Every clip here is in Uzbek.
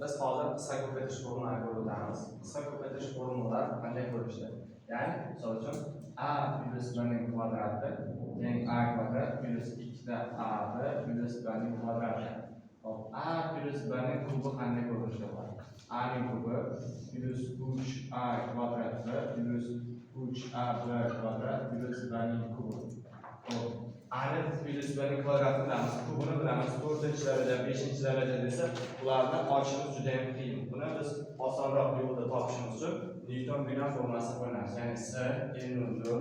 Biz hozir qisqa ko'paytirish formulalarini ko'rib o'tamiz. Qisqa ko'paytirish formulalari qanday ko'rinishda? Ya'ni, misol uchun, a plyus b ning kvadrati teng a kvadrat plyus 2 ta ab plyus b ning kvadrati. Hop, a plyus b ning kubi qanday ko'rinishda bo'ladi? A ning kubi plyus 3a kvadrat b plyus 3ab kvadrat plyus b ning kubi. Hop, a ni plyus b ning kvadratini bilamiz, kubini bilamiz, 4 daraja, 5 daraja desa, ularni ochishimiz juda ham qiyin. Buni biz osonroq yo'lda topishimiz uchun Nyuton binom formulasini qo'llanamiz. Ya'ni S n 0,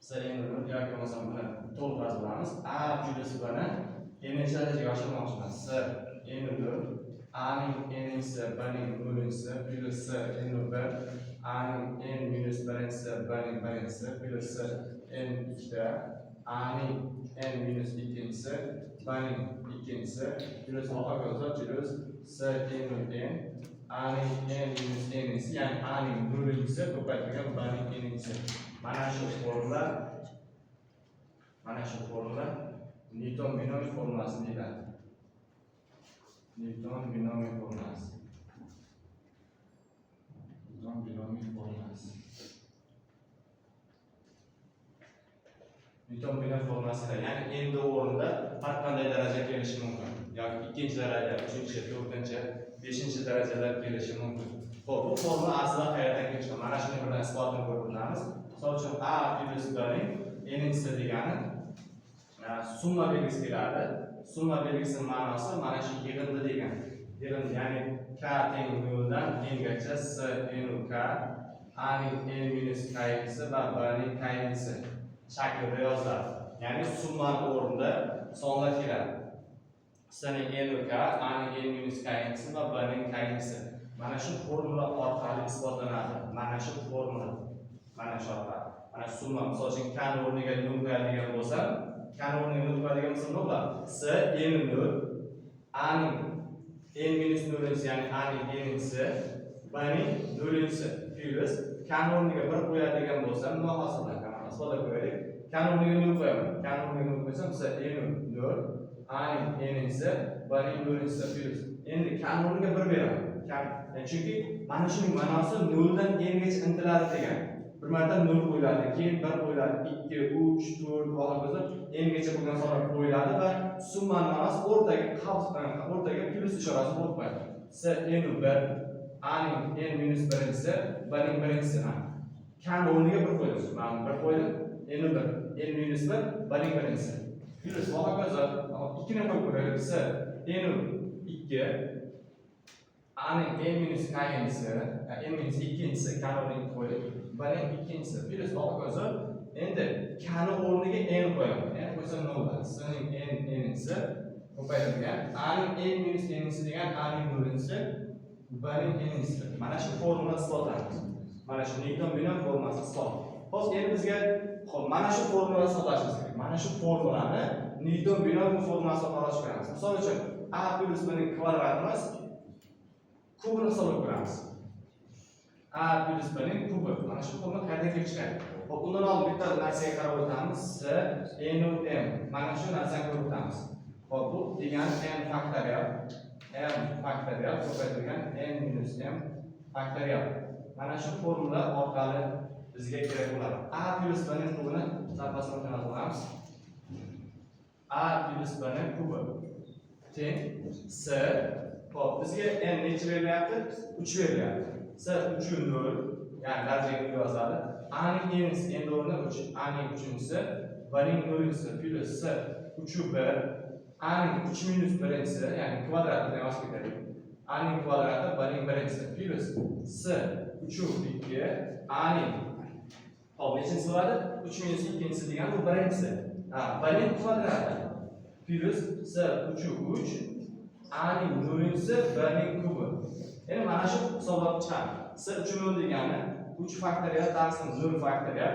S n 0 yoki bo'lmasam buni to'liq yozib olamiz. A plyus b ni n darajaga oshirmoqchiman. S n 0, A ning n-inchisi, B ning nollinchisi plyus S n 1, A ning n minus birinchisi, B ning birinchisi plyus S n ikkita, A ning n minus ikkinchisi, B ning ikkinchisi plyus va hokazo plyus S n n, A ning n minus n-inchisi, ya'ni A ning nollinchisi ko'paytirilgan B ning n-inchisi. Mana shu formula Nyuton binomiy formulasi deyiladi. Nyuton binomiy formulasi. Nyuton binomiy formulasi. Nyuton binom formulasida, ya'ni endi o'rnida har qanday daraja kelishi mumkin. Yoki ikkinchi daraja, uchinchi, to'rtinchi, beshinchi darajalar kelishi mumkin. Xo'p, bu formula aslida qayerdan kelib chiqqan? Mana shuni birdan isbotini ko'rib o'tamiz. Misol uchun, a plyus b ning n-inchisi degani summa belgisi keladi. Summa belgisining ma'nosi mana shu yig'indi degani. Yig'indi, ya'ni k teng 0 dan n gacha s n u k, a ning n minus k-inchisi va b ning k-inchisi shaklida yoziladi. Ya'ni summani o'rnida sonlar keladi. S ning n u k, a ning n minus k-inchisi va b ning k-inchisi. Mana shu formula orqali isbotlanadi. Mana shu formula. Mana shu orqali. Mana summa, misol uchun, k ni o'rniga 0 qo'yadigan bo'lsam, k ni o'rniga 0 qo'yadigan bo'lsam nima bo'ladi? S n 0, a ning n minus 0, ya'ni a ning n-inchisi, b ning 0-inchisi plyus k ni o'rniga 1 qo'yadigan bo'lsam nima hosil bo'ladi? Isbotlab qo'yaylik. K ni o'rniga 0 qo'yaman. K ni o'rniga 0 qo'ysam, S n 0, a ning n-inchisi, b ning 0-inchisi plyus. Endi k ni o'rniga 1 beraman. K, chunki mana shuning ma'nosi 0 dan n gacha intiladi degan. Bir marta 0 qo'yiladi, keyin 1 qo'yiladi, 2, 3, 4 va hokazo n gacha bo'lgan sonlar qo'yiladi va summani ma'nosi o'rtaga qavs, o'rtaga plyus ishorasi qo'yib qo'yadi. S n 1, a ning n minus birinchisi, b ning birinchisi. K ni o'rniga 1 qo'ydim. Mana 1 qo'ydim. N 1, n minus 1, b ning birinchisi. Plyus va hokazo 2 ni qo'yib ko'raylik. S n 2, a ning n minus k-inchisi, n minus ikkinchisi, k ni o'rniga qo'ydik. B ning ikkinchisi plyus va hokazo. Endi k ni o'rniga n qo'yaman. N qo'ysam nima bo'ladi? S ning n n-inchisi ko'paytirilgan a ning n minus n-inchisi degan a ning nollinchisi, b ning n-inchisi. Mana shu formula isbotlanadi. Mana shu Nyuton binom formulasi isbot. Xo'p, endi bizga, xo'p, mana shu formulani isbotlashimiz kerak. Mana shu formulani Nyuton binom formulasi orqali ochib ko'ramiz. Misol uchun, a plyus b ning kvadrati emas, kubini hisoblab ko'ramiz. A plyus b ning kubi. Mana shu formula qayerdan kelib chiqadi? Xo'p, undan oldin bitta narsaga qarab o'tamiz. S, n u m. Mana shu narsani ko'rib o'tamiz. Xo'p, bu degani n faktorial, m faktorial ko'paytirilgan n minus m faktorial. Mana shu formula orqali bizga kerak bo'ladi. A plyus b ning kubini sal pastroq qilamiz. A plyus b ning kubi teng S. Xo'p, bizga n necha berilyapti? 3 berilyapti. S 3 0, ya'ni darajaga 0 yoziladi. A ning n-si, n o'rnida 3, A ning 3-inchisi, B ning 0-inchisi plyus S 3 1, A ning 3 minus birinchisi, ya'ni kvadratini yozib ketaylik. A ning kvadrati, B ning birinchisi plyus S 3 2, A ning, hop, nechinchisi bo'ladi? 3 minus ikkinchisi degani bu birinchisi. Ha, B ning kvadrati plyus S 3 3, A ning nollinchisi, B ning kubi. Endi mana shu hisoblab chiqadi. S 3 0 degani 3 faktorial taqsim 0 faktorial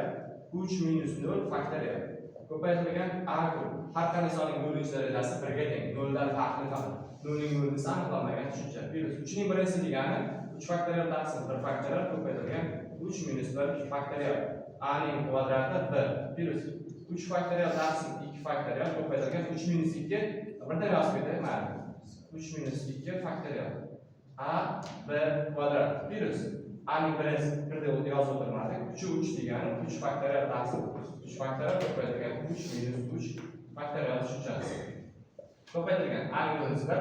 3 minus 0 faktorial ko'paytirilgan a kub. Har qanday sonning nollinchi darajasi birga teng. Noldan farqli faqat. Nolning nollinchisi aniqlanmagan tushuncha. Plyus 3 ning birinchisi degani 3 faktorial taqsim 1 faktorial ko'paytirilgan 3 minus 1 faktorial. A ning kvadrati b plyus 3 faktorial taqsim 2 faktorial ko'paytirilgan 3 minus 2, birdan yozib ketay, mayli. 3 minus 2 faktorial a b kvadrat plyus a ning birinchisi 1 deb yozib o'tirmadik. 3 3 degani 3 faktorial taqsim 3 faktorial ko'paytirgan 3 minus 3 faktorial tushunchasi. Ko'paytirgan a ning birinchisi 1,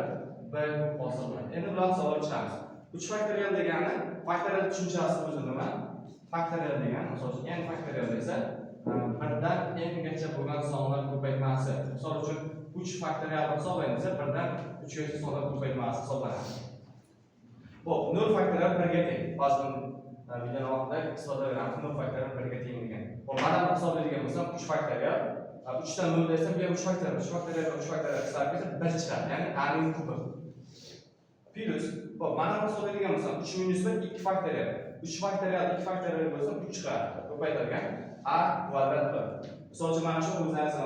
b kub hosil bo'ladi. Endi bularni hisoblab chiqamiz. 3 faktorial degani, faktorial tushunchasi o'zi nima? Faktorial degani, misol uchun, n faktorial desa, birdan n gacha bo'lgan sonlar ko'paytmasi. Misol uchun, 3 faktorial hisoblaymiz desa, birdan 3 gacha sonlar ko'paytmasi hisoblanadi. Xo'p, 0 faktorial 1 ga teng. Hozir videoni oxirida isbotlab beramiz, 0 faktorial 1 ga teng degan. Xo'p, mana buni hisoblaydigan bo'lsam, 3 faktorial 3 dan 0 desam, bu ham 3 faktorial, 3 faktorial, 3 faktorial qisqarib ketsa 1 chiqadi. Ya'ni a ning kubi. Plyus, xo'p, mana buni hisoblaydigan bo'lsam, 3 minus 1 2 faktorial. 3 faktorial 2 faktorial bo'lsa 3 chiqadi. Ko'paytirilgan a kvadrat b. Misol uchun, mana shu o'zlaringiz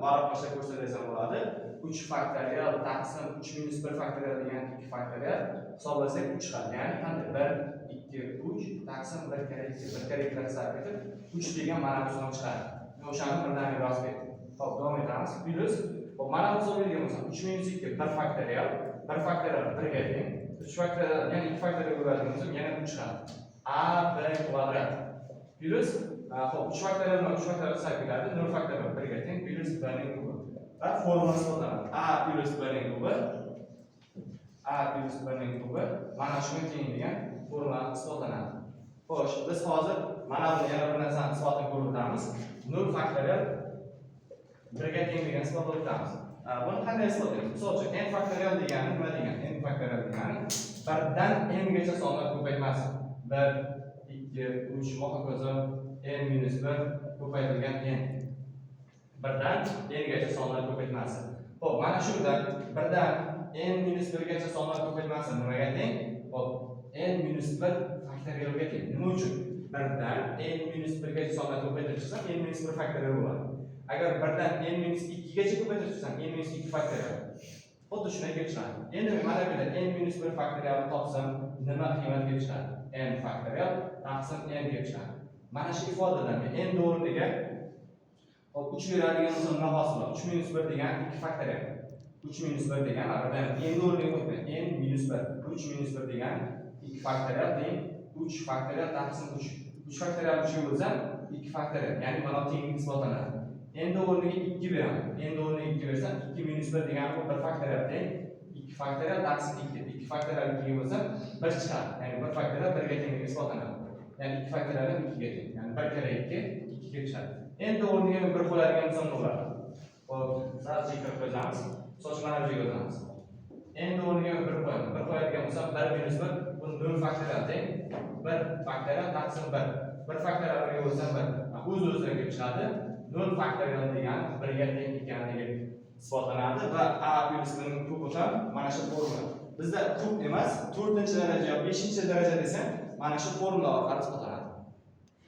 varaq boshlab ko'rsatsangiz ham bo'ladi. 3 faktorial taqsim 3 minus 1 faktorial degan 2 faktorial hisoblasak 3 chiqadi. Ya'ni qanday? 1 2 3 taqsim 1 karra 2, 1 karra 2 qisqarib ketib 3 degan mana bu son chiqadi. Men o'shani birdaniga yozib ketdim. Xo'p, davom etamiz. Plyus, xo'p, mana bu hisoblaydigan bo'lsam, 3 minus 2 1 faktorial, 1 faktorial 1 ga teng. 3 faktorial, ya'ni 2 faktorial bo'ladigan bo'lsam, yana 3 chiqadi. A b kvadrat. Plyus, xo'p, 3 faktorial bilan 3 faktorial qisqarib ketadi. 0 faktorial 1 ga teng, plyus b ning kubi. Va formula hisoblanadi. A plyus b ning kubi, a plyus b ning kubi mana shunga teng degan formula isbotlanadi. Xo'sh, biz hozir mana buni yana bir narsani isbotini ko'rib o'tamiz. 0 faktorial 1 ga teng degan isbotni o'tamiz. Buni qanday isbotlaymiz? Misol uchun, n faktorial degani nima degani? N faktorial degani birdan n gacha sonlar ko'paytmasi. 1, 2, 3 va hokazo n minus 1 ko'paytirilgan n. Birdan n gacha sonlar ko'paytmasi. Xo'p, mana shundan birdan n minus 1 gacha sonlar ko'paytmasi nimaga teng? Xo'p, n minus 1 faktorialga teng. Nima uchun? Birdan n minus 1 gacha sonlar ko'paytirib chiqsam, n minus 1 faktorial bo'ladi. Agar birdan n minus 2 gacha ko'paytirib chiqsam, n minus 2 faktorial. Xuddi shunday kelib chiqadi. Endi mana bu yerda n minus 1 faktorialni topsam, nima qiymat kelib chiqadi? N faktorial taqsim n kelib chiqadi. Mana shu ifodadan men n o'rniga, xo'p, 3 beradigan bo'lsam, nima hosil bo'ladi? 3 minus 1 degani 2 faktorial. 3 minus 1 degani birdan n o'rniga qo'yib, n minus 1. 3 minus 1 degani 2 faktorial teng 3 faktorial taqsim 3. 3 faktorial 3 ga bo'lsam 2 faktorial, ya'ni mana bu tenglik isbotlanadi. Endi o'rniga 2 beraman. Endi o'rniga 2 bersam, 2 minus 1 degani bu 1 faktorial teng 2 faktorial taqsim 2. 2 faktorial 2 ga bo'lsam 1 chiqadi. Ya'ni 1 faktorial 1 ga tengligi isbotlanadi. Ya'ni 2 faktorial ham 2 ga teng. Ya'ni 1 karra 2 2 ga chiqadi. Endi o'rniga 1 qo'yadigan bo'lsam nima bo'ladi? Xo'p, sal chekka qo'yamiz. Misol uchun, mana bu yerga o'tamiz. Endi o'rniga 1 qo'yaman. 1 qo'yadigan bo'lsam, 1 minus 1 bu 0 faktorial teng 1 faktorial taqsim 1. 1 faktorial 1 ga bo'lsam 1. O'z o'zidan kelib chiqadi. 0 faktorial degani 1 ga teng ekanligi isbotlanadi va a plyus b ning kubi ham mana shu formula. Bizda kub emas, 4-daraja yoki 5-daraja desam, mana shu formula orqali isbotlanadi.